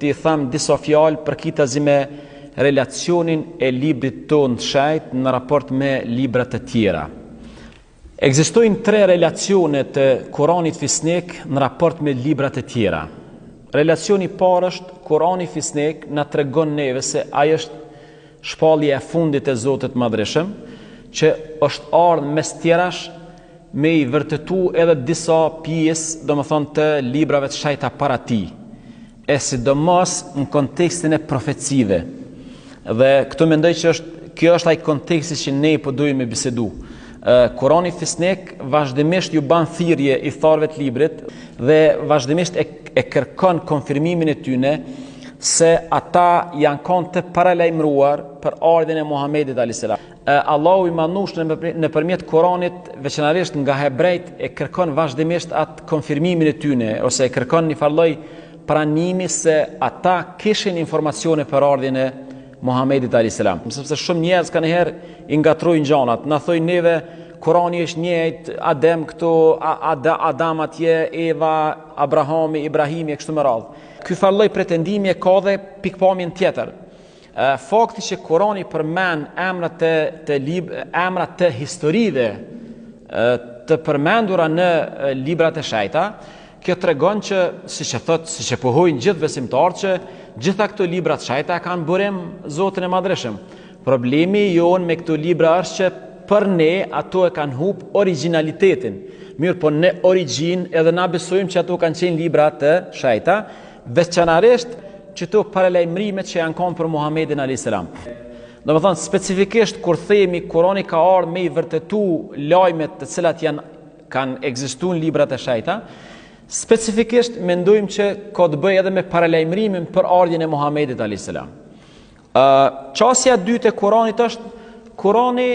t'i tham disa fjalë përkitazi me relacionin e librit tonë të shejt në raport me libra të tjera. Ekzistojnë tre relacione të Kuranit Fisnik në raport me librat e tjera. Relacioni i parë është Kurani Fisnik na tregon neve se ai është shpallja e fundit e Zotit të Madhërishëm, që është ardhë mes tjerash me i vërtetu edhe disa pjesë, domethënë të librave të shejta para tij. e sidomos në kontekstin e profecive. Dhe këtu mendoj që është kjo është ai konteksti që ne po dojmë me bisedu. Kurani Fisnik vazhdimisht ju ban thirrje ithtarëve të librit dhe vazhdimisht e, e kërkon konfirmimin e tyne se ata janë kanë të paralajmëruar për ardhjen e Muhamedit alayhis salam. Allahu i Madhnushëm nëpërmjet Kuranit, veçanërisht nga hebrejt, e kërkon vazhdimisht atë konfirmimin e tyne ose e kërkon një farë lloj pranimi se ata kishin informacione për ardhjen e Muhamedit alayhis salam. Sepse shumë njerëz kanjëherë i ngatrojnë gjanat. Na thojnë neve Kurani është njëjtë, Adem këtu, Adam atje, Eva, Abrahami, Ibrahimi e kështu me radhë. Ky farë lloj pretendimi e ka dhe pikëpamjen tjetër. Fakti që Kurani përmend emra të të lib, emra të historive të përmendura në librat e shejta, kjo tregon që siç e thot, siç e pohojnë gjithë besimtarët që gjitha këto libra të shejta kanë burim Zotin e Madhërishëm. Problemi jonë me këto libra është që për ne ato e kanë hup origjinalitetin. Mirëpo në origjinë edhe na besojmë që ato kanë qenë libra të shejta, Veçanërisht qëto paralajmërime që janë kanë për Muhammedin a.s. Domethënë, specifikisht, kur themi Kurani ka ardhë me i vërtetu lajmet të cilat janë kanë ekzistu në librat e shejta, specifikisht mendojmë që ka të bëjë edhe me paralajmërimin për ardhjen e Muhammedit a.s. Qasja e dytë e Kuranit është Kurani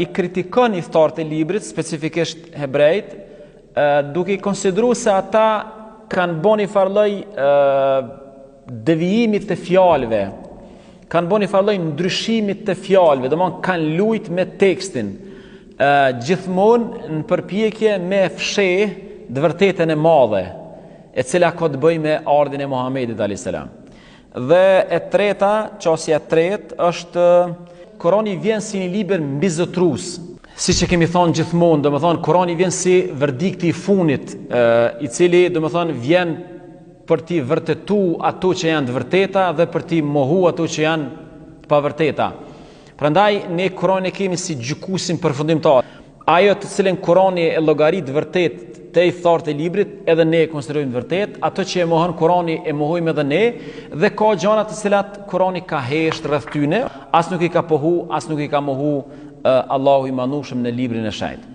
i kritikon ithtarët e librit, specifikisht hebrejt, duke i konsideru se ata kanë bo një farë lloj devijimit të fjalëve, kanë bo një farë lloj ndryshimit të fjalëve, domethënë kanë lujt me tekstin, gjithmonë në përpjekje me fsheh të vërtetën e madhe, e cila ka të bëjë me ardhjen e Muhamedit alayhis salam. Dhe e treta, qasja e tretë është Kurani vjen si një libër mbizotërues. Siç e kemi thonë gjithmonë, domethënë Kurani vjen si verdikti i fundit, i cili domethënë vjen për t'i vërtetu ato që janë të vërteta dhe për t'i mohu ato që janë të pavërteta. Prandaj ne Kuranin e kemi si gjykuesin përfundimtar. Ajo të cilën Kurani e llogarit vërtet te ithtarët e librit, edhe ne e konsiderojmë të vërtet, ato që e mohon Kurani e mohojmë edhe ne, dhe ka gjana të cilat Kurani ka hesht rreth tyne, as nuk i ka pohu, as nuk i ka mohu uh, Allahu i Madhnushëm në librin e shenjtë.